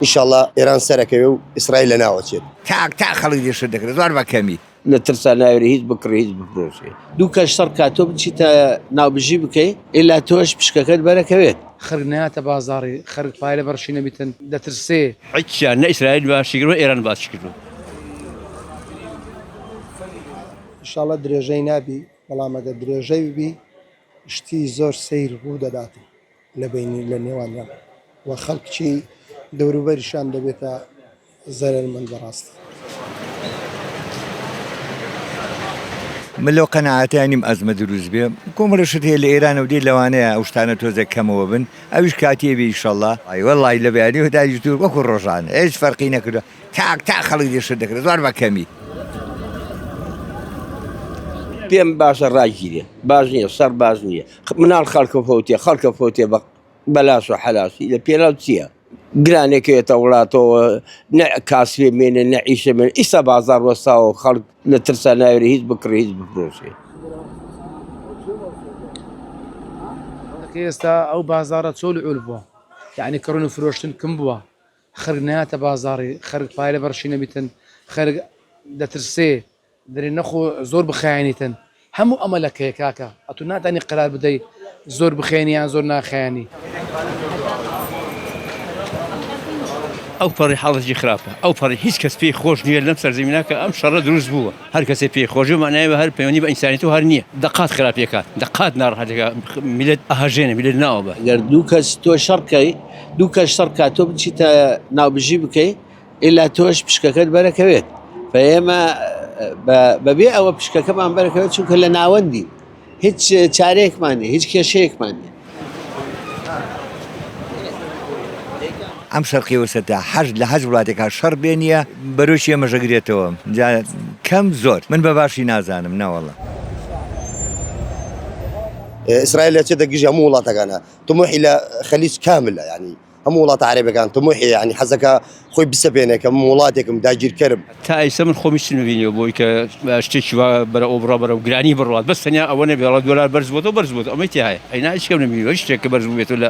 ئیشەڵا ئێران سەرەکەوێ و ئیسرائیل لەناوەچێت. تاک تاک خەڵک دێ شت دەکرێ زۆر بە کەمی. لە ترسا ناوێرێ هیچ بکڕێ هیچ بفرۆشێ. دوو کەس شەڕ کا تۆ بچیتە ناوبژی بکەی ئیلا تۆش پشکەکەت بەرەکەوێت. خەرک نایاتە بازاڕی خەرک پایە لە بەڕشی نەبیتن دەترسێ. هیچیان نە ئیسرائیل باشی کردوە ئێران باشی کردوە. ئیشاڵا درێژەی نابی بەڵام ئەگەر درێژەی ببی شتی زۆر سەیر ڕوو دەداتن. لە بەینی لە نێوانیان و خەڵکی دەوروبەریشان دەبێتە زەرەرمەند بەڕاستی. من لەو قەناعەتە نیم ئەزمە دروست بێ کۆمەڵێ شت هەیە لە ئێرانەوە دێ لەوانەیە ئەو شتانە تۆزێک کەمەوە بن ئەویش کاتیە بێ ئیشەڵا. ئەی وەڵای لە بەیانیەوە دانیشتووە وەکو ڕۆژانە هیچ فەرقی نەکردوە تاک تاک خەڵک دێ شت دەکرێ زۆر بە کەمی. پێم باشە ڕاگیرێ باش نییە شەڕ باش نییە مناڵ خەڵکە فەوتێ خەڵکە فەوتێ بە بەلاش و حەلاشی لە پێناو چییە؟ گرانێکێتە وڵاتەوە نە کاسبێ مێنێ نە ئیشە مێنێ ئیستا بازار وەستاوە خەڵک لە ترسا ناوێرێ هیچ بکڕێ هیچ بفرۆشێ. ئێستا ئەو بازاڕە چۆل و عول بووە یعنی کڕین و فرۆشتن کم بووە خەرک نایاتە بازاڕی خەرک پایە لە بەڕشی نەبیتن خەرک دەترسێ دەرێ نەخۆ زۆر بخایەنیتن هەموو ئەمە لە کەیە کاکە ئەتو ناتانی قەرار بدەی زۆر بخێنی یان زۆر ناخایەنی. ئەو پەڕی حاڵەتێکی خراپە ئەو پەڕی هیچ کەس پێی خۆش نییە لەم سەرزەمینە کە ئەم شەڕە دروست بووە هەر کەسێ پێی خۆش بێ مانای هەر پەیوەندی بە ئینسانیەتەوە هەر نییە دەقات خراپیەکات دەقات ناڕەحەتەکە میلەت ئەهەژێنێ میلەت ناوە بە. گەر دوو کەس تۆ شەڕ کەی دوو کەس شەڕ کا تۆ بچیتە ناوبژی بکەی ئیلا تۆش پشکەکەت بەرەکەوێت فە ئێمە بەبێ ئەوە پشکەکەمان بەرەکەوێت چونکە لە ناوەندی هیچ چارەیەکمان نیە هیچ کێشەیەکمان نیە. ئەم شەرقی وسەتە حەج لە هەچ وڵاتێکا شەڕ بێ نییە بەرۆکی ئێمەش ئەگرێتەوە جا کەم زۆر من بە باشی نازانم نەوەڵا. ئیسرائیل ئەچێتە گژ هەموو وڵاتەکانە تموحی لە خەلیج کاملە یعنی هەموو وڵاتە عەرەبەکان تموحی یعنی حەزەکە خۆی بسەپێنێ کە من وڵاتێکم داگیرکەرم. تا ئیستا من خۆم هیچم نەبینیوە بۆی کە شتێکی وا بەرە ئەو بڕا بەرەو گرانی بڕوات بەس تەنیا ئەوە نەبێ ئەڵێ دۆلار بەرز بۆتەوە بەرز بۆتەوە ئەمەی تیایە ئەینا هیچ کەم نەبینیوە هیچ شتێک کە بەرز بووبێتەوە لە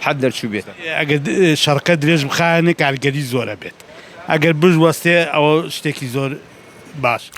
حەد دەرچووبێت. ئەگەر شەڕکە درێژ بخایەنێ کاریگەری زۆر ئەبێت ئەگەر بشوەستێ ئەوە شتێکی زۆر باشە.